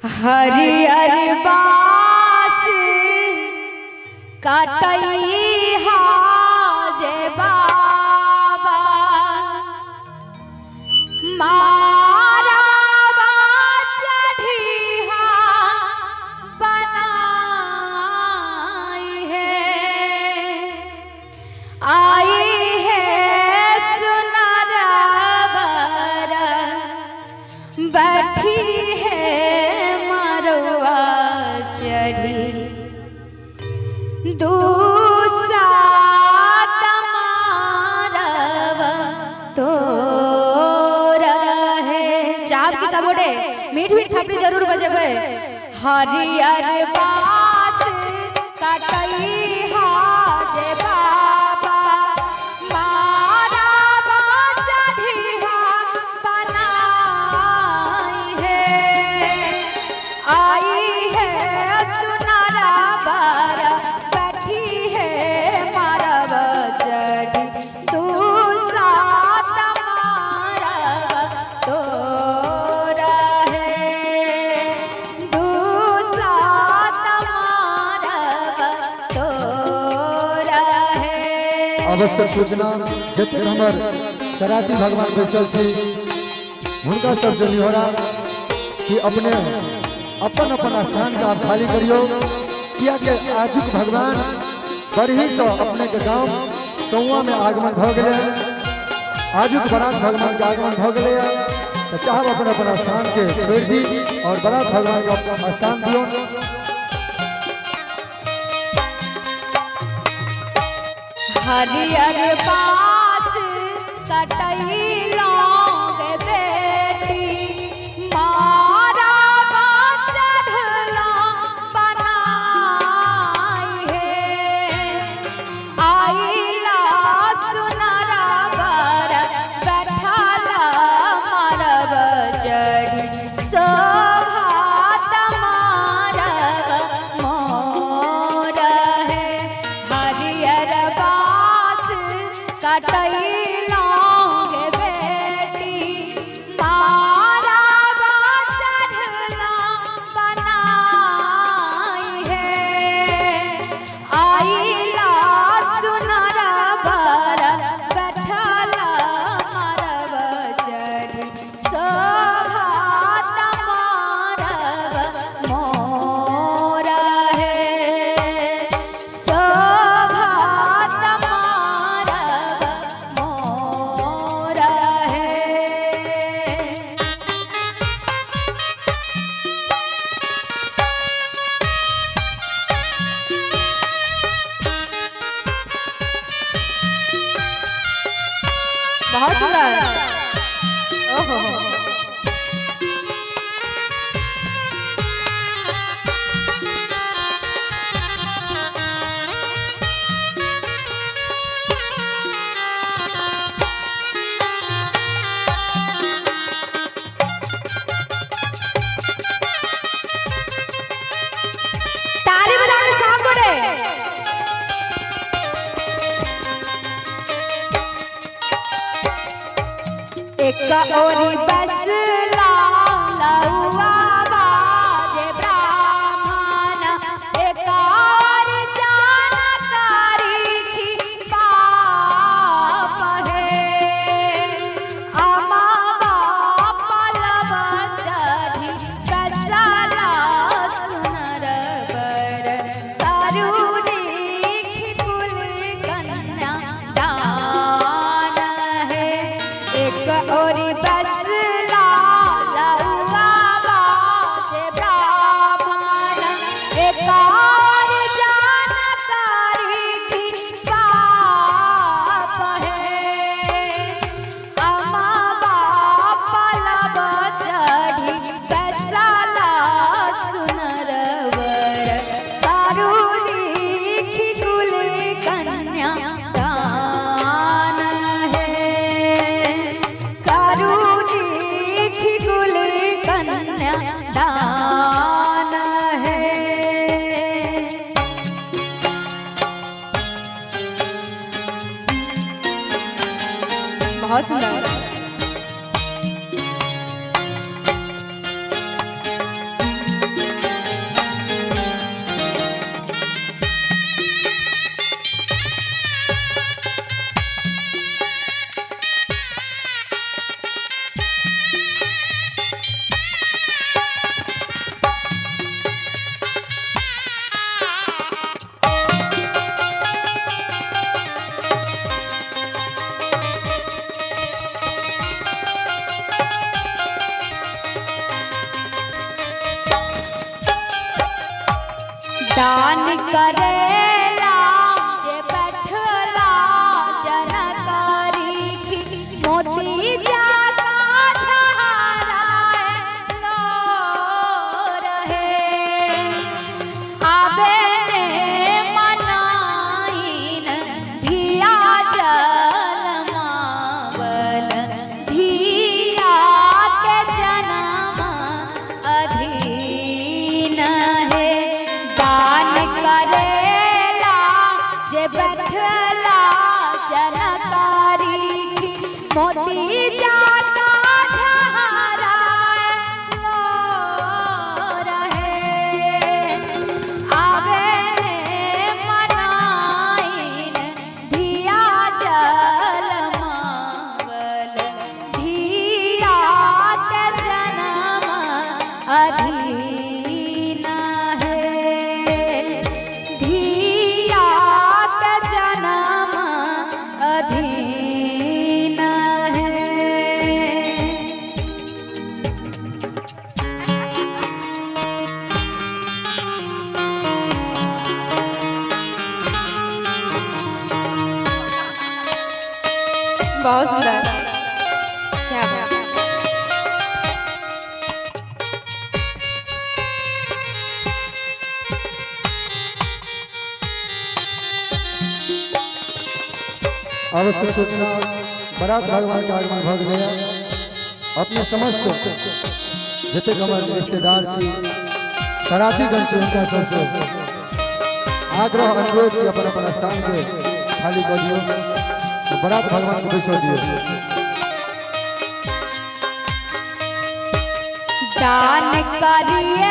हरियर बास कटई हाजे बाबा मारा चढ़िया बनाई है आई है सुनारा बारा बैठी है मरुआ चढ़ी दूसरा तमारव तो रहे चाप की सबोटे मीठ मीठ थापड़ी जरूर बजेबे। हरियर बास कटई हाजे बाबा मारा चढ़िया बनाई है आई है सुनारा बारा बैठी है मारव चढ़ी दूसरा तमारव तो रहे दूसरा तमारव तो रहे। आवश्यक सूचना जतेक हमर सराती भगवान बैसल छी हुनका सबसे निहोरा कि अपने अपन अपन स्थान के आप खाली करियो, कियाकि आजुक भगवान बरही से अपने के गांव सौआ में आगमन भ गेलै। आजुक बरात भगवान के आगमन भ गेलै, तो चाहब अपन अपन स्थान के छोड़ि दी और बरात भगवान के स्थान दियौ। हरियर बास कटई लौंग बेटी मारा चढ़ला बनाई है आईला सुनारा बर बैठाला मारव चढ़ी शोभा तमारव मोर है। हरियर बास कटई लौंग बेटी मारा चढ़ला बनाई है आईला सुनारा बर बैठला मारव चढ़ी शोभा तमारव मोर है शोभा तमारव मोर है। बहुत सुंदर। ओहो ताली बजा के साफ करे। एक ओरी बस लाउआ बाजे ब्राह्मण एक और जानकारी की पाप है अमा बाप लव चढ़ी बसला सुनर बर तरुणी कुल कन्या दान है। एक ओरी बस दान करेला जे बैठला जनकारी की मोती जाता झहराए लो रहे। आबे ने मनाइन धिया जलमावल धिया के जनम अधीन है। दान करेला जे बैठला जनकारी की मोती जाता झहराए लो रहे। आवे ने मनाइन धिया जलमावल धिया के जनम अधीन है। धिया के जनम अधीन है। बहुत सुंदर, क्या बात है। आवश्यक सूचना, बारात भगवान के आगमन भऽ गेलैए। अपने समस्त जतेक हमर रिश्तेदार छी, सरातीगण छी, हुनका सबसँ आग्रह अनुरोध कि अपन अपन स्थान के खाली कऽ दियौ, बारात भगवान के बैसऽ दियौ। दान करिए।